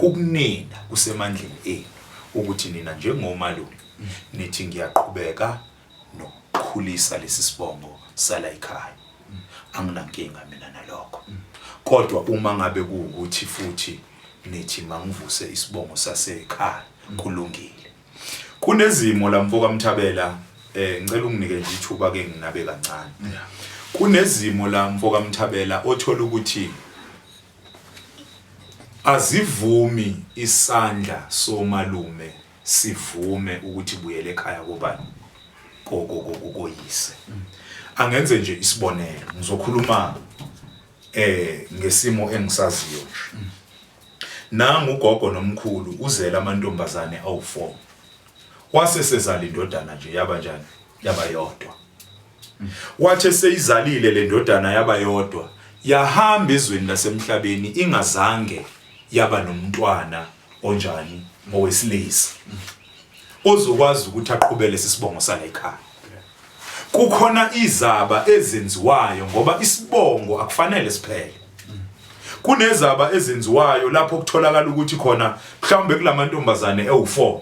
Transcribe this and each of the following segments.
Kukunina, kusemandleni enu ukuthi nina njengomalume nithi ngiyaqhubeka nokukhulisa lesi sibongo sala ekhaya. Anginankinga mina nalokho. Kodwa uma ngabe kuwukuthi futhi nithi mangivuse isibongo sasekhaya, kulungile. Kunezimo la, mfoka Mthabela, ngicela unginike nje ithuba ke nginabe kancane. Kunezimo la, mfoka Mthabela, othola ukuthi azivumi isandla somalume sivume ukuthi buyele ekhaya kobani, koyise. Angenze nje isibonelo, ngizokhuluma ngesimo engisaziyo nje. Nangu ugogo nomkhulu uzele amantombazane awu4, wase sezala indodana nje yaba njani, yaba yodwa. Wathi eseyizalile le ndodana yaba yodwa, yahamba ezweni lasemhlabeni ingazange yaba nomntwana onjani, owesilisa ozokwazi ukuthi aqhubele sisibongo sala ekhaya. Kukhona izaba ezenziwayo ngoba isibongo akufanele siphele. Kunezaba ezenziwayo lapho kutholakala ukuthi khona mhlawumbe kulamantombazane ewu4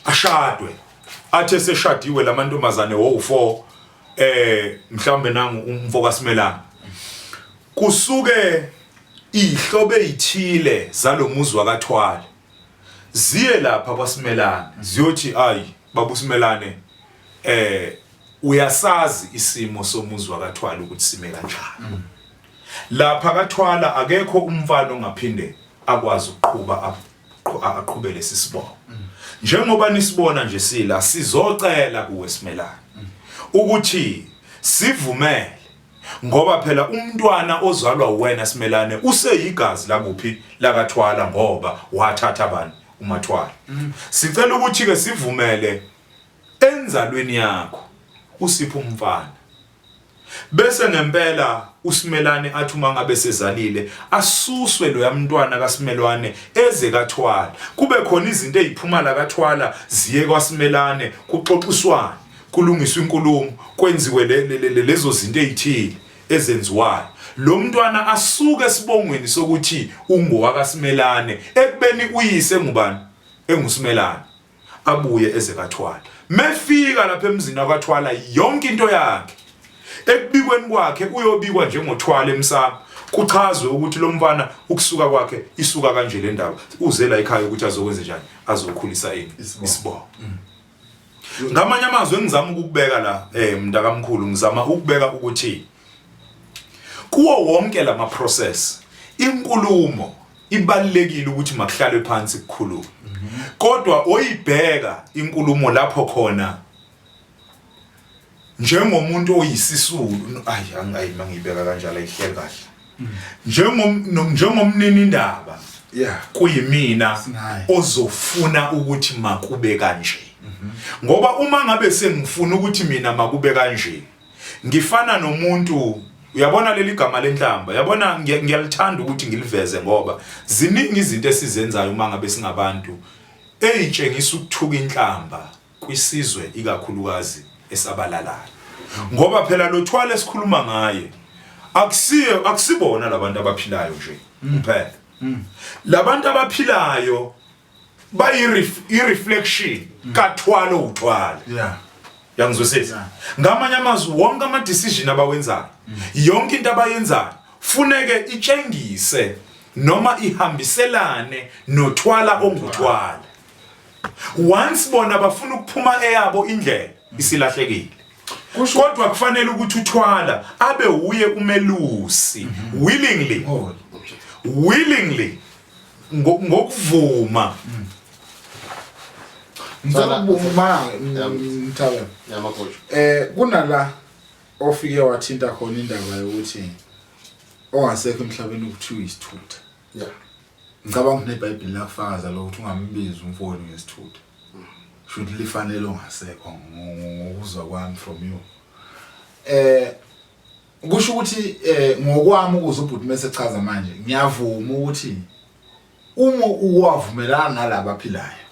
ashadwe, athi eseshadiwe lamantombazane wo4, mhlawumbe nangu umfo kaSimelane, kusuke ihlobo ezithile zalomuzi wakaThwala ziye lapha kwaSimelane ziyothi, "Ayi, baba uSimelane, uyasazi isimo somuzi wakaThwala ukuthi sime kanjani. Lapha kaThwala akekho umfana ongaphinde akwazi ukuqhuba aqhube lesi sibongo. Njengoba nisibona nje sila, sizocela kuwe Simelane ukuthi sivumele, ngoba phela umntwana ozalwa wena Simelane useyigazi lakuphi, lakaThwala, ngoba wathatha abantu uMathwala. Sicela ukuthi ke sivumele enzalweni yakho usiphe umfana." Bese ngempela uSimelane athi uma ngabe sezalile asuswe loya mntwana kaSimelwane eze kaThwala, kube khona izinto eziphuma la kaThwala ziye kwaSimelane, kuxoxiswane, kulungiswe inkulumo, kwenziwe lezo zinto ezithile ezenziwayo. Lo mntwana asuke esibongweni sokuthi ungowakaSimelane ekubeni uyise ngubani, enguSimelane, abuye eze kaThwala. Mefika lapha emzini wakwaThwala, yonke into yakhe ekubikweni kwakhe uyobikwa njengoThwala emsamo, kuchazwe ukuthi lo mfana ukusuka kwakhe isuka kanje le ndaba, uze la ekhaya ukuthi azokwenza njani, azokhulisa ini, isibongo. Ngamanye amazwi engizama ukukubeka la, mntakamkhulu, ngizama ukubeka ukuthi kuwo wonke lama process inkulumo ibalulekile, ukuthi makuhlalwe phansi kukhulunywe. Kodwa oyibheka inkulumo lapho khona njengomuntu oyisisulu, ayi, angayi mangiyibeka kanjalo, ayihleli kahle, njengomnini indaba kuyimina Sinaye. Ozofuna ukuthi makube kanje, ngoba uma ngabe sengifuna ukuthi mina makube kanje, ngifana nomuntu, uyabona leli gama lenhlamba, uyabona, ngiyalithanda ukuthi ngiliveze ngoba ziningi izinto esizenzayo uma ngabe singabantu eyitshengisa ukuthuka inhlamba kwisizwe, ikakhulukazi esabalalayo, ngoba phela lo Thwala esikhuluma ngaye akusiye, akusibona labantu abaphilayo nje kuphela. Labantu abaphilayo bayi reflection kaThwala uThwala. Yangizwisisa? Ngamanye amazwi, wonke ama decision abawenzayo, yonke into abayenzayo funeke itshengise noma ihambiselane noThwala onguThwala. Once bona bafuna ukuphuma eyabo indlela, isilahlekile. Kodwa kufanele ukuthi uThwala abe uye umelusi willingly, willingly, ngokuvuma. Ngicela ukubuza, Mthabela. Yamagojo. Kunala ofike wathinta khona indaba yokuthi ongasekho emhlabeni ukuthiwa isithutha. Ngicabanga ukuthi neBhayibheli lakufakaza lokho, ukuthi ungambizi umfowenu ngesithutha. Should lifanele ongasekho, ngokuzwa kwami from you. Kusho ukuthi ngokwami ukuze ubhuti mase chaza manje, ngiyavuma ukuthi uma uwavumelana nalaba aphilayo,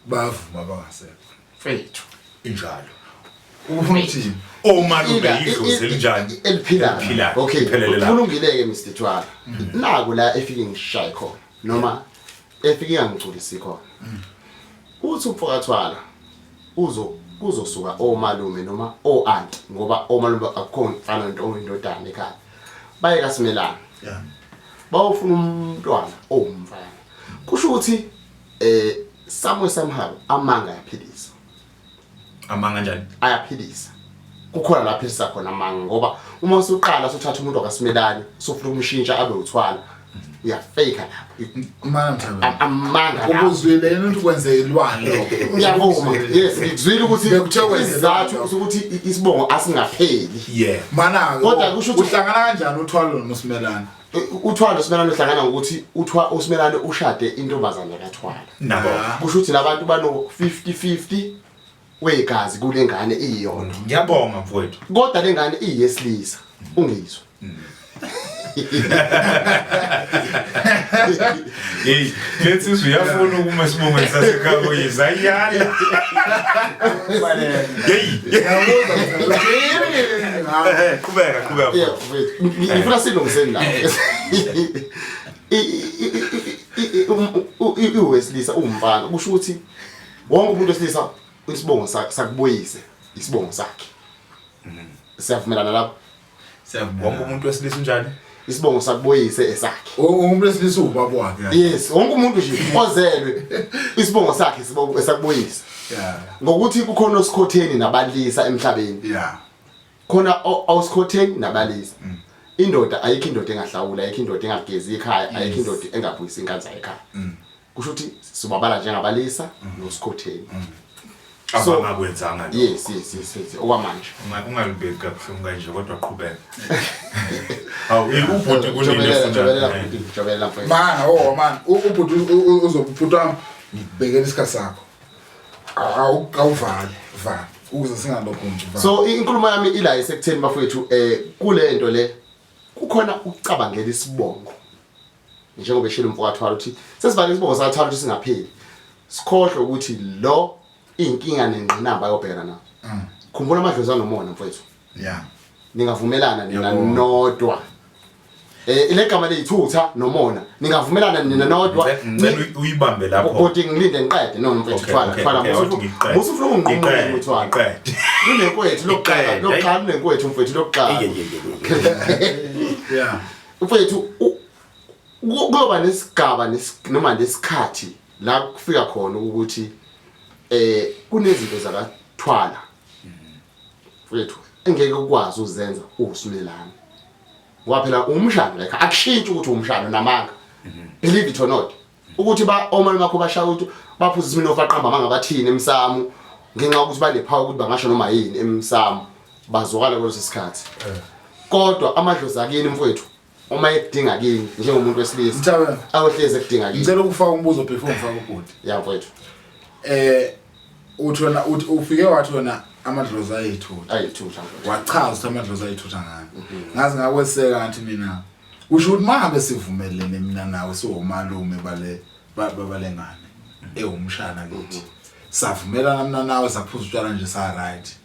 bayavuma abangasekho. Mfethu. Injalo. Ufuna ukuthini? Omalume idlozi elinjani? Eliphilayo. Eliphilayo. Okay. Liphelele lapho. Kulungile-ke Mr Thwala. Naku la efike ngishaye khona noma efike ingangigculisi khona. Uthi umfokaThwala uzo kuzosuka omalume noma o-anti ngoba omalume akukhona mfana nto indodana ekhaya. Baye kaSimelane. Yeah. Bawufuna umntwana owumfana. Kusho ukuthi somewhere somehow amanga ayaphilisa. Amanga njani? Ayaphilisa. Kukhona la philisa khona amanga ngoba uma usuqala usuthatha umuntu wakaSimelane usufuna ukumshintsha abe uthwala uyafake lapho. Mana Mthabela. Amanga lapho. Ubuzwile yena ukuthi kwenzelwani lokho? Ngiyavuma. Yes, ngikuzwile ukuthi Bekuthiwe kwenzelwani isizathu sokuthi isibongo asingapheli. Yeah. Mana Kodwa kusho ukuthi- uhlangana kanjani uthwalo noSimelane? Uthwalo uSimelane uhlangana ngokuthi uthwa uSimelane ushade intombazane kaThwala. Nabo. Kusho ukuthi labantu bano 50-50 wegazi kule ngane iyodwa. Ngiyabonga mfowethu. Kodwa le ngane iyesilisa. Ungizwa. Hey, lensizwa uyafuna ukuma esibongweni sasekhaya kuyise ayala. Hey, Ngiyabuza qhubeka qhubeka. Yeah, mfowethu. Ngifuna silungiseni la. Iwesilisa uwumfana kusho ukuthi wonke umuntu wesilisa isibongo sakubuyise isibongo sakhe. Siyavumelana lapho? Wonke umuntu wesilisa unjani? Isibongo sakubuyise esakhe. Umuntu wesilisa ubaba wakhe. Yes, wonke umuntu nje ozelwe isibongo sakhe isibongo esakubuyise. Yeah. Ngokuthi kukhona osikhotheni nabalisa emhlabeni. Yeah. Khona osikhotheni nabalisa. Indoda ayikho indoda engahlawula, ayikho indoda engagezi ikhaya, ayikho indoda engabuyisi inkanza ekhaya. Kusho ukuthi sobabala njengabalisa nosikhotheni. So- Abangakwenzanga lokho. Yes, yes, yes, yes. Okwamanje. Ungalibeki kabuhlungu kanje kodwa qhubeka. Hawu, ubhuti kunini Jobelela, efuna? jobelela bhuti, jobelela mfowethu. Mana, oh man, ubhuti uzobhuti wami ngibhekela isikhathi sakho. Awuvali, vala ukuze singalokhu nje. vala. So inkulumo yami ila isekutheni bafowethu kule nto le kukhona ukucabangela isibongo. Njengoba eshilo umfokaThwala ukuthi sesivale isibongo saThwala ukuthi singapheli. Sikhohlwe ukuthi lo inkinga nengqinamba ayobhekana nayo. Khumbula amadlozi anomona mfowethu. Yeah. Ningavumelana nina nodwa. Ile gama leyithutha nomona. Ningavumelana nina nodwa. Ngicela uyibambe lapho. Bhuti ngilinde ngiqede no mfethu Okay, Thwala okay, Thwala okay, awuthi ngiqede. musufuna ukungiqumula Ngiqede, Thwala. ngiqede. Lunenkwethu lokuqala, Ngiqede. lokuqala lunenkwethu mfethu lokuqala. Yeah. Mfethu kuyoba nesigaba noma nesikhathi la kufika khona ukuthi kunezinto zakaThwala. Mfethu engeke ukwazi uzenza uSimelane. Ngoba phela umshana like akushintshi ukuthi umshana namanga. Believe it or not. Ukuthi ba omalume bakho bashaya ukuthi baphuza isiminofu baqamba amanga bathini emsamo ngenxa yokuthi banepower ukuthi bangasho noma yini emsamo bazwakala kuleso sikhathi. Kodwa amadlozi akini mfowethu uma ekudinga kini njengomuntu wesilisa Mthabela. ayohlezi ekudinga kini. Ngicela ukufaka umbuzo before ngifake ubhuti. Ya mfowethu. Uthi wena uthi ufike wathi wena amadlozi ayithutha. Ayithutha mfowethu. Wachaza ukuthi amadlozi ayithutha ngani. Ngaze ngakweseka ngathi mina usho ukuthi mangabe sivumelene mina nawe siwomalume bale balengane ewumshana kithi. Savumelana mina nawe saphuza utshwala nje sa right.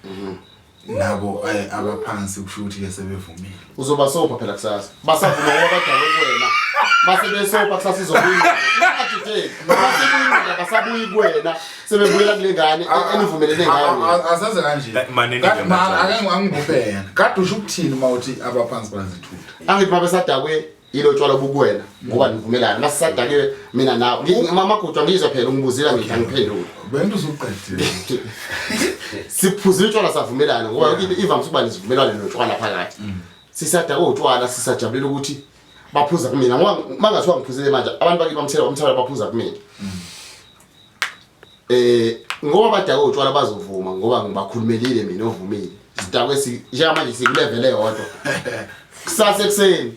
Nabo abaphansi kusho ukuthi ke sebevumile. Uzoba sopha phela kusasa. Basavuma ngoba badalwe kuwena. Mase besopha kusasa izobuya. Ungadideki. Mase buya basabuyi kuwena. Sebebuyela kule ngane enivumelene ngayo nina. Asenze kanje. Manini ke Man manje. ake angibuphe yena. Kade usho ukuthini uma uthi abaphansi bazithutha? Angithi babesadakwe yilo tshwala bukuwena ngoba nivumelana. Masisadakiwe mina nawe. Mama Gujwa ngizwe phela ungibuzile ngithi angiphendule. Bento usuqedile. Siphuzile utshwala savumelana ngoba yonke into ivamise ukuba nesivumelwano notshwala phakathi. Sisadakwe utshwala sisajabulela ukuthi baphuza kumina ngoba mangathiwa ngiphuzile manje abantu bakithi bamthela baphuza kumina. Ngoba badakwe utshwala bazovuma ngoba ngibakhulumelile mina ovumile. Sidakwe si njengamanje sikulevel eyodwa. Kusasa ekuseni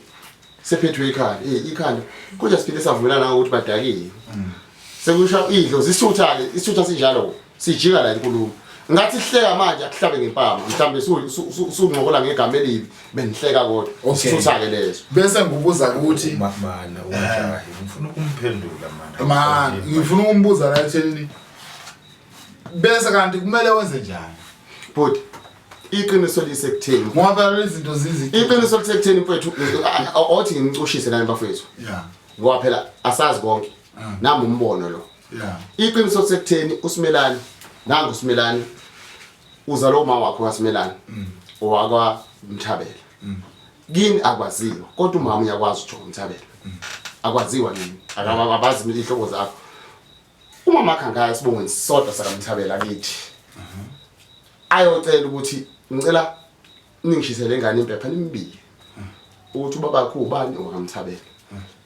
sephethwe ikhanda. Ikhanda. Kodwa siphinde savumelana ukuthi badakile. Sekusho idlozi isutha ke, isutha sinjalo. Sijika la inkulumo. Ngathi sihleka manje akuhlabe ngempama. Mhlambe suncokola ngegama elibi benihleka kodwa. Okay. Isutha ke leso. Bese ngibuza ukuthi Mana ungajahi ngifuna ukumphendula mana. Man ngifuna ukumbuza la etheni. Bese kanti kumele wenze njani? Bhuti. Iqiniso lisekutheni? Ngoba phela lezi zinto zizi. Iqiniso lisekutheni mfethu, othi ngimcushise nani bafethu. Yeah. Ngoba phela asazi konke. Nami umbono lo. Yeah. Iqiniso lisekutheni uSimelane, nangu uSimelane uzalwa uma wakho kaSimelane. Owakwa Mthabela. Kini akwaziwa, kodwa umama uyakwazi ukuthi uMthabela. Akwaziwa nini? Akabazi inhloko zakho. Uma makha ngaya esibongweni sodwa sakaMthabela kithi. Ayocela ukuthi ngicela ningishisele ingane impepha nimbike. Ukuthi ubaba wakho ubani owakamthabela.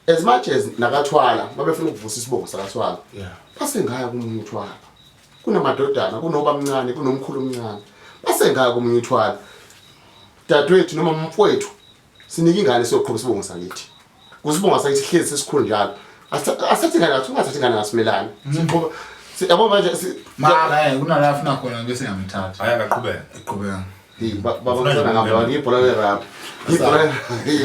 As much as nakathwala babefuna ukuvusa isibongo sakathwala. Yeah. Base ngaya kumunye uthwala. Kunamadodana, kunoba mncane, kunomkhulu omncane. Base ngaya komunye uthwala. Dadewethu noma mfowethu sinike ingane siyoqhuba isibongo sakithi. Kusibongo sakithi hlezi sesikhulu njalo. Asithathe ingane ngathi ungathathi ingane ngasimelane. Siqhuba yabo manje Mara eh kunala afuna khona bese ngiyamthatha. Hayi akaqhubeka. Qhubeka. Hey, baba ngizona ngihamba ngibhola le rap. Ibhola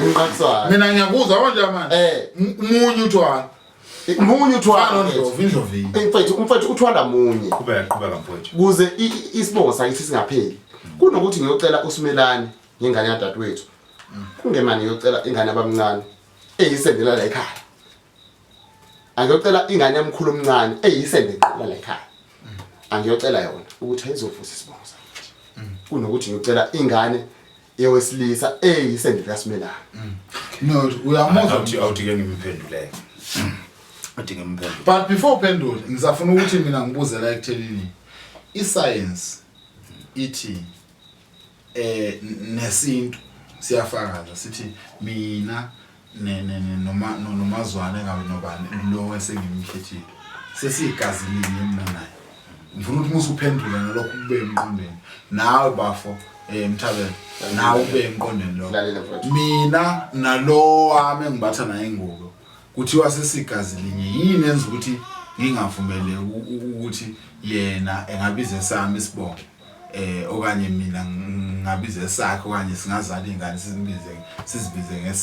umqakswayo. Mina ngiyakuzwa manje manje. Eh. Munye uthwala. Munye uthwala. Fana nondlovu indlovu. Mfethu, umfethu uthwala munye. Qhubeka qhubeka mfowethu. Kuze isibongo sakithi singapheli. Kunokuthi ngiyocela uSimelane ngengane yadadewethu. Kungemane ngiyocela ingane abamncane eyisendela la ekhaya. Angiyocela ingane yamkhulu omncane eyisende ngqo la ekhaya. Angiyocela yona ukuthi ayizovusa isibongo sakithi. Kunokuthi ngiyocela ingane yowesilisa eyisende likaSimelane. No, uyamuzwa. Awuthi awuthi ke ngimphenduleke. Athi ngimphendule. But before uphendule, ngisafuna ukuthi mina ngibuze la ekuthenini i-science ithi nesintu siyafakaza sithi mina ne ne ne noma nomazwane ngabe nobani lo esengimkhethile sesigazi linye mina naye. Ngifuna ukuthi musuphendula nalokho kube emqondweni nawe bafo Mthabela nawe ube emqondweni lokho. Lalela mfowethu. Mina nalo wami engibatha naye ingubo kuthiwa sesigazi linye, yini enza ukuthi ngingavumele ukuthi yena engabiza esami isibongo okanye mina ngabiza esakhe okanye singazala ingane sizibize sizibize ngesi.